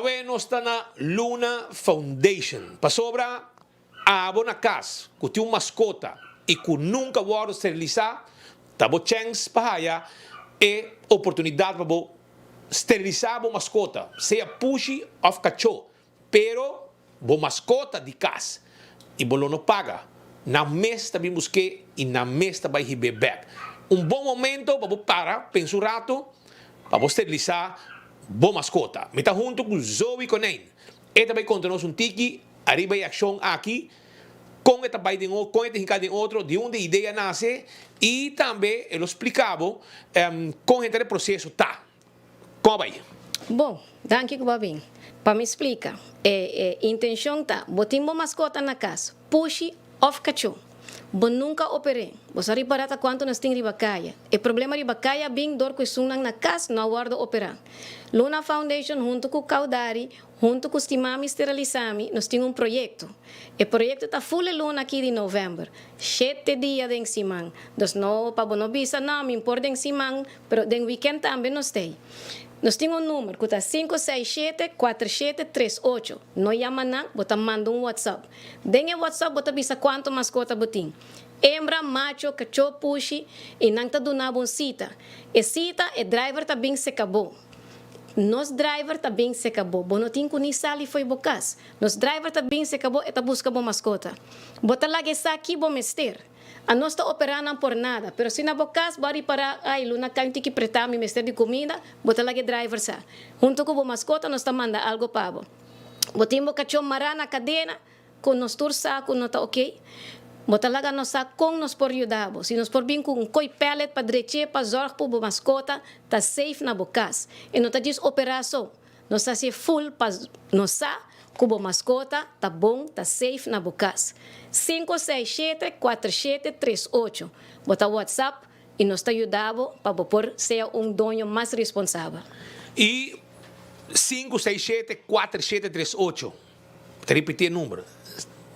Awe nos ta na Luna Foundation pasobra abo na cas cu tin un mascota y cu nunca wordo sterilisa, ta bo chens pa haya e oportunidad pa bo sterilisa bo mascota, sea pushi of cacho. Pero bo mascota di cas y bo lo no paga. Nan mes ta bin busque y nan mes ta bay hib'é bek. Un bon momento pa bo para pensa un rato pa bo sterilisa bo mascota. Mi ta hunto cu Zoe Konijn. E ta bay conta nos un tiki ariba e accion aki, con e ta bay den con e ta hinca den otro, di unda e idea nace y tambe e lo splica bo con henter e proceso ta. Kon a bai? Bon, danki ku bo a bin. Pa mi splika, e e intenshon ta, bo tin bo maskota na kas, pushi òf kachó. Bo nunka oper'é. Bo sa ripará ta kuantu nos tin riba kaya. E problema riba kaya a bin dor ku esunnan na kas no a wòrdu operá. Luna Foundation huntu ku Kaudari, huntu ku Stimami Steralisami, nos tin un proyekto. E proyekto ta ful e luna aki di novèmber, shete dia den siman. Dus no pa bo no bisa, no, mi por den siman. Pero den weekend tambe nos t'ei. Nos tin un numer ku ta 567 4738. No yama nan, bo ta manda un WhatsApp. Den e WhatsApp bo ta bisa kuantu maskota bo tin. Embra, macho, kachó, pushi, i nan ta duna bo un sita. E sita, e driver ta bin seka bo. Nos driver ta bin seka bo. Bo no tin ku ni sali fo'i bo kas. Nos driver ta bin seka bo, e ta buska bo maskota. Bo ta laga e sa ki bo mester. Anos ta operá nan por nada, pero si na bo kas bo a ripará, ay, luna kai un tiki pretá, mi mester di kumida, bo ta laga e driver sa. Huntu ku bo maskota nos ta manda algo pa bo. Bo tin bo kachó mará na kadena, ku nos tur sa ku no ta okey. Bo ta laga nos sa kon nos por yuda bo. Si nos por bin ku un koi pallet pa drech'é pa zòrg ku bo maskota ta safe na bo kas. E no ta djis operá so. Nos ta hasié full pa nos sa ku bo maskota ta bon, ta safe na bo kas. 567 4738. Bo ta WhatsApp i nos ta yuda bo pa bo por sea un doño mas responsabel. I 567 4738. Ta ripití e number.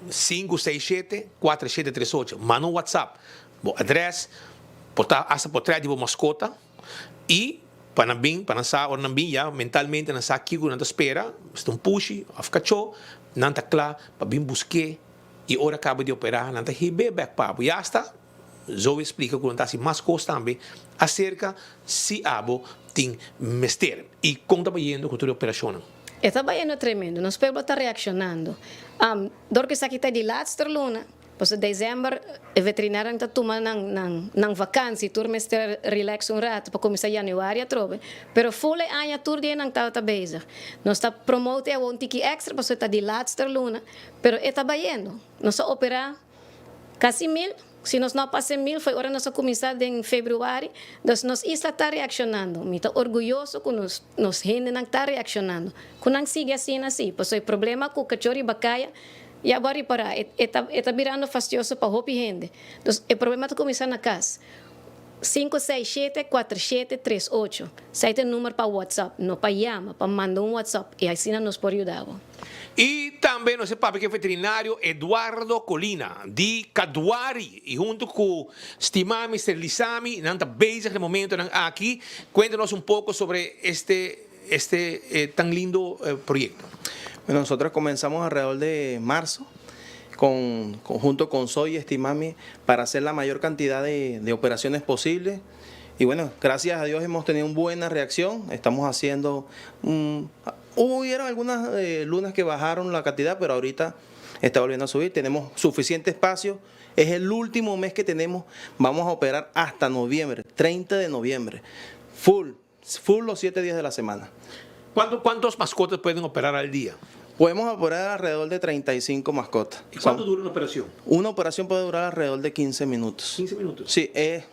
567 4738. Manda un WhatsApp. Bo adrès, por ta hasta portret di bo maskota i pa nan bin, pa nan sa ora nan bin ya mentalmente nan sa kiko nan ta spera, si ta un pushi òf kachó, nan ta kla pa bin busk'é i ora kaba di operá nan ta hib'é bèk pa bo. I hasta Zoe splika ku nan ta hasi mas kos tambe aserka si abo tin mester. I kon ta bayendo ku tur e operashonnan? E ta bayendo tremendo. Nos pueblo ta reakshonando. Dor ku esaki ta di laatste luna, Pasobra december e veterinarionan ta tuma nan nan nan vakantie, tur mester relax un rato pa cuminsa januari atrobe. Pero full e aña tur dia nan tabata bezig. Nos ta promote awor un tiki extra pasobra ta di laatste luna, pero e ta bayendo. Nos a opera casi mil, si nos no a pasa e mil foi ora nos a cuminsa den februari, dus nos isla ta reaccionando. Mi ta orguyoso cu nos nos hendenan ta reaccionando. Cu nan sigui asina si, pasobra e problema cu cachor riba caya Ya bo a ripará, e ta e ta birando fastioso pa hopi hende. Dus e problema ta kuminsá na kas. 567 4738. Esei ta e number pa WhatsApp, no pa yama, pa manda un WhatsApp i asina nos por yuda bo. I tambe nos e papia ku e veterinario Eduardo Colina di Kaduari i huntu ku stimá Mister Lizami nan ta bezig na e momentonan aki. Kuenta nos un poko sobre este este tan lindo proyecto. Bueno, nosotros comenzamos alrededor de marzo con, junto con Soy Estimami para hacer la mayor cantidad de, de operaciones posible. Y bueno, gracias a Dios hemos tenido una buena reacción. Estamos haciendo... hubieron algunas lunas que bajaron la cantidad, pero ahorita está volviendo a subir. Tenemos suficiente espacio. Es el último mes que tenemos. Vamos a operar hasta noviembre, 30 de noviembre. Full, full los 7 días de la semana. ¿Cuántos mascotas pueden operar al día? Podemos operar alrededor de 35 mascotas. ¿Y cuánto dura una operación? Una operación puede durar alrededor de 15 minutos. 15 minutos. Sí, es,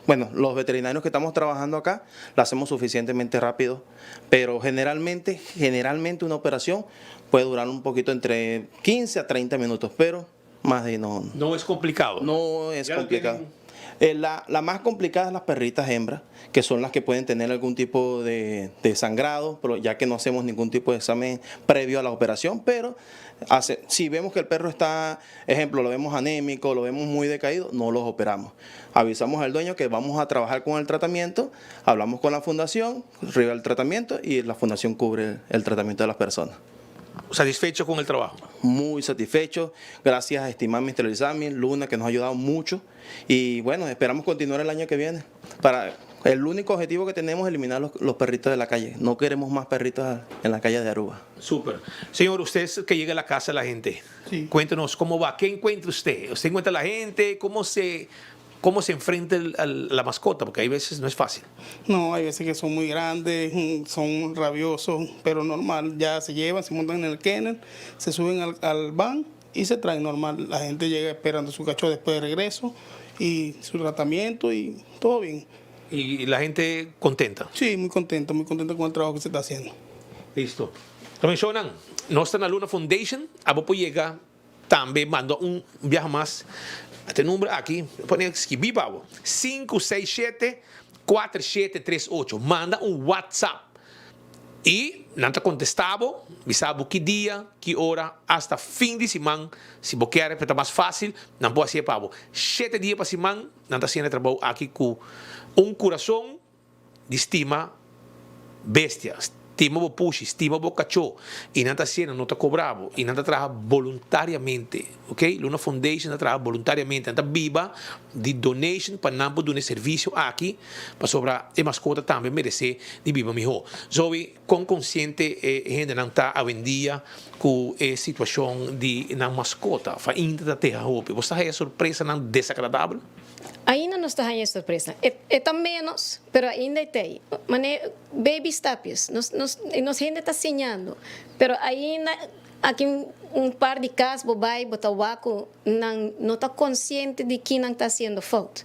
bueno, los veterinarios que estamos trabajando acá lo hacemos suficientemente rápido, pero generalmente, generalmente una operación puede durar un poquito entre 15 a 30 minutos, pero más de no. No es complicado. No es Ya lo complicado. tienen. La, la más complicada es las perritas hembras, que son las que pueden tener algún tipo de, de sangrado, pero ya que no hacemos ningún tipo de examen previo a la operación, pero hace, si vemos que el perro está, ejemplo, lo vemos anémico, lo vemos muy decaído, no los operamos. Avisamos al dueño que vamos a trabajar con el tratamiento, hablamos con la fundación, arriba el tratamiento y la fundación cubre el, el tratamiento de las personas. Satisfecho con el trabajo? Muy satisfecho, gracias a Estimami Esterilizami, Luna, que nos ha ayudado mucho. Y bueno, esperamos continuar el año que viene. Para el único objetivo que tenemos es eliminar los, los perritos de la calle. No queremos más perritos en la calle de Aruba. Super. Señor, usted es el que llega a la casa de la gente. Sí. Cuéntenos cómo va, qué encuentra usted. ¿Usted encuentra a la gente? ¿Cómo se enfrenta la mascota? Porque hay veces no es fácil. No, hay veces que son muy grandes, son rabiosos, pero normal, ya se llevan, se montan en el kennel, se suben al van y se traen normal. La gente llega esperando su cachorro después de regreso y su tratamiento y todo bien. Y la gente contenta. Sí, muy contento con el trabajo que se está haciendo. Listo. Mencionan, nos ta na Luna Foundation, abo por yega tambe manda un biaha mas. E number aki, pone skirbi pa bo. 567 4738. Manda un WhatsApp. Y nan ta contesta bo, bisa bo ki dia, ki ora, hasta fin di siman, si bo kier ta mas facil, nan por haci pa bo. 7 dia pa siman, nan ta haciendo trabou aki cu un curason di stima bestia, stima bo pushi, stima bo cacho, y nan ta haciendo, no ta cobra bo, y nan ta traha voluntariamente, ok? Luna Foundation ta traha voluntariamente, nan ta biba di donation pa nan por duna servicio aki, pasobra e mascota tambe merece di biba miho. Zoe, con consciente hendenan ta awendia cu e situacion di nan mascota, fa ainda ta te hopi. Bo ta haya sorpresanan desagradabel? Ainda nos ta haya sorpresa. E ta menos, pero ainda tin. Mane baby steps. Nos hende ta siñando. Pero ainda aki un par di cas bo bay bo ta wak cu nan no ta consciente di cu nan ta haciendo fout.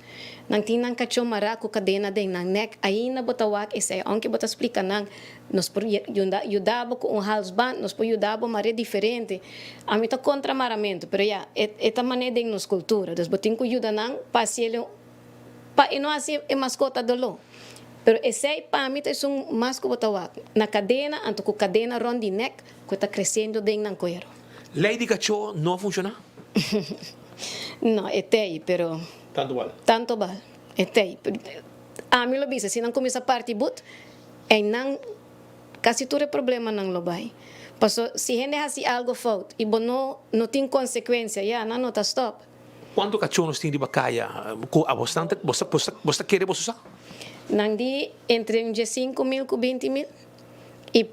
Nan tin nan cacho mara cu cadena den nan nek, ainda bo ta wak esey, aunke bo ta splica nan, nos por yuda cu un halsband, nos por yuda mara diferente. Ami ta contra maramento, pero ja, e ta manera den nos cultura. Dus bo tin cu yuda nan pa pa e no haci e mascota dolo. Pero esey pa mi ta un mas cu bo ta wak. Na cadena, anto cu cadena rond di nek, cu ta creciendo den nan cuero. Ley di cacho no a funciona? No, e t'ey, pero Tanto bal. Tanto bal. E t'ey. Ami lo bisa, si nan cuminsa parti boet, y nan casi tur problemanan lo bay. Paso, si hende haci algo fout y bo no tin consecuencia, ja, nan no ta stop. Cuanto cacho nos tin riba caya? A bastante, bo kier bo sa? Nan di entre un 5 mil cu 20 mil. Y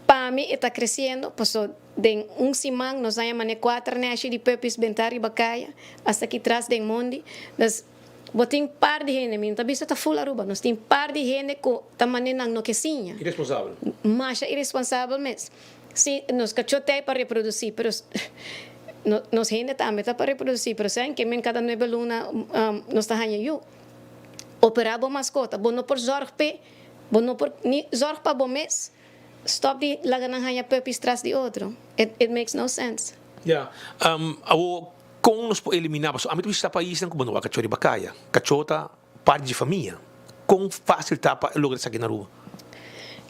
pa mi ta creciendo, paso den un siman nos a haya mane cuater nest di puppies benta riba caya, hasta aki tras den mondi. Dus bo tin par di hende, mi ta bisa ta full Aruba, nos tin par di hende cu ta mane nan no kier siña. Irresponsabel. Masha irresponsabel mes. Si, nos cacho t'ey pa reproduci, pero no, nos hende tambe ta pa reproduci, pero saben cu men cada 9 luna nos ta haya yiu. Opera bo mascota, bo no por zorg pe, bo no por ni zorg pa bo mes. Stop di laga nan haya puppies tras di otro. It makes no sense. Ja. Awo con nos por elimina, paso ami ta bishita paisnan cu bo no wak cacho riba caya. Cacho ta parti di famia. Con facil ta pa logra esaki na Aruba?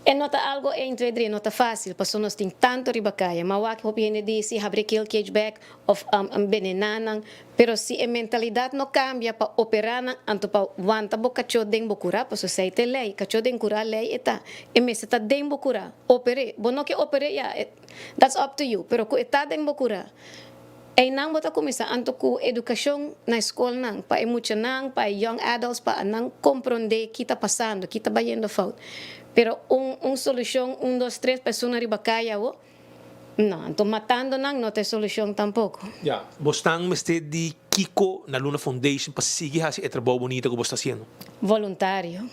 E no ta algo 1, 2, 3, no ta facil, paso nos tin tanto riba caya. Ma wak hopi hende di si habri kill cage back of envenena nan, pero si e mentalidad no cambia pa opera nan, anto pa wanta bo cacho den bo cura, paso esey ta ley, cacho den cura ley e ta. E mester ta den bo cura, opere, bo no kier opere, ja, that's up to you, pero cu e ta den bo cura. E nan bo ta cuminsa anto cu educacion na school nan, pa e muchanan, pa e young adults, pa nan comprende kico ta pasando, kico ta bayendo fout. Pero un solucion, un, dos, tres persona riba caya o, no, anto matando nan no tin solucion tampoco. Ja, bosnan mester di kico na Luna Foundation pa sigui haci e trabou bunita cu bo ta haciendo? Voluntario.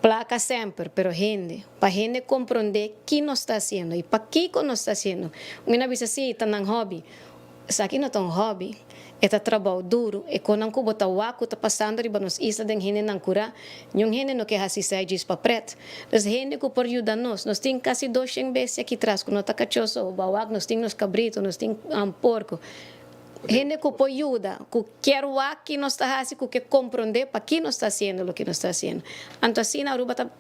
Placa semper, pero hende. Pa hende comprende kico nos ta haciendo y pakico nos ta haciendo. Un a bisa si, ta nan hobby. Esaki no ta un hobby. E ta trabou duro. E con cu bo ta wak ta pasando riba nos isla den hendenan cura. Ningun hende no kier haci esey djis pa pret. Dus hende cu por yuda nos. Nos tin casi 200 bestia aki tras, cu no ta cacho so. Bo wak, nos tin nos cabrito, nos tin porco. Hende ku por yuda, ku kier wak ki nos ta hasi, ku ke komprondé paki nos ta hasiendo loke nos ta hasiendo. Anto asina Aruba ta,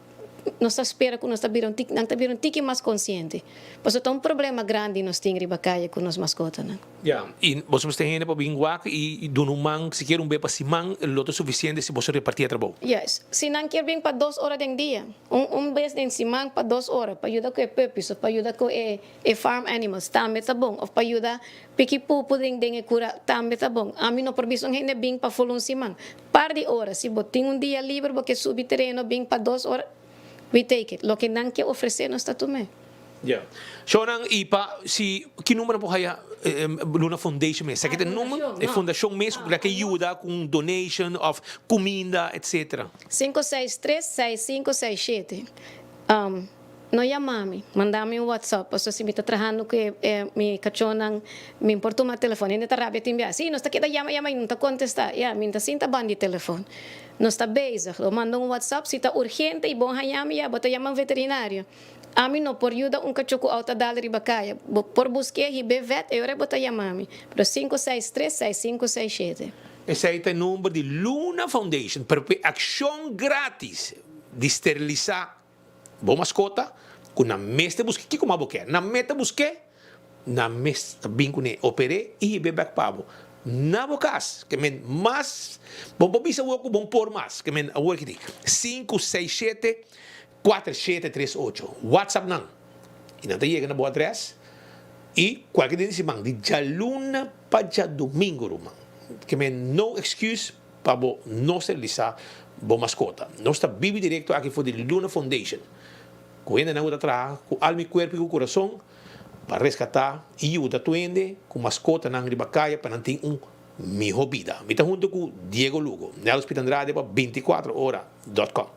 nos ta spera ku nos ta bira un tiki, nan ta bira un tiki mas konsiente. Pasobra ta un problema grandi nos tin riba kaya ku nos maskotanan. Ya, i boso mester hende pa bin wak i duna un man, sikiera un be pa siman lo ta sufisiente si boso repartí e trabou. Yes, si nan kier bin pa dos ora den dia, un un bes den siman pa dos ora pa yuda ku e puppies of pa yuda ku e e farm animals tambe ta bon, of pa yuda piki pupu den den e kura tambe ta bon. Ami no por bisa un hende bin pa ful un siman. Par di ora, si bo tin un dia liber bo ke subi tereno bin pa dos ora, We take it. Loke nan ke ofresé nos ta tum'é. Ya. Shownan i pa si ki number nan por haya Luna Foundation mes? Esaki ta e number? E fundashon mes ku ke yuda ku un donation of kuminda etcetera. 563 6567. No yama mi, manda mi un WhatsApp pasobra si mi ta trahando ku e mi kachónan mi por tuma telefòn. Hende ta rabia tin bia, si nos ta keda yama yama i no ta kontestá. Ya, mi ta sinta banda di telefòn. Nos ta bezig. Lo manda un WhatsApp si ta urgente y bon haña mi ya bo ta yama un veterinario. Ami no por yuda un cacho cu auto a dal riba caya. Bo por busque hib'e vet e ora bo ta yama mi. Pero sinku seis tres seis sinku seis shete. Esei ta e number di Luna Foundation, pero p'e accion gratis di steriliza Bo maskota ku nan mes ta busk'é. Kiko mas bo ke? Nan mes ta busk'é, nan mes ta bin kuné, oper'é i hib'é bèk pa bo na bo kas. Ke men mas bo por bisa awor ku bo por mas. Ke men awor ki di sinku seis shete kuater shete tres ocho. Whatsapp nan i nan ta yega na bo adrès i kualke dia di siman di djaluna pa djadumingu ruman. Ke men no excuse. Pa bo no sterilisá bo maskota. Nos ta bibi direkto aki for di Luna Foundation, ku hendenan ku ta traha ku alma i kuerpo i ku kurason pa reskatá i yuda tur hende ku maskotanan riba kaya pa nan tin un mihó bida. Mi ta huntu ku Diego Lugo, Nelson Pita Andrade pa 24 ora dot com.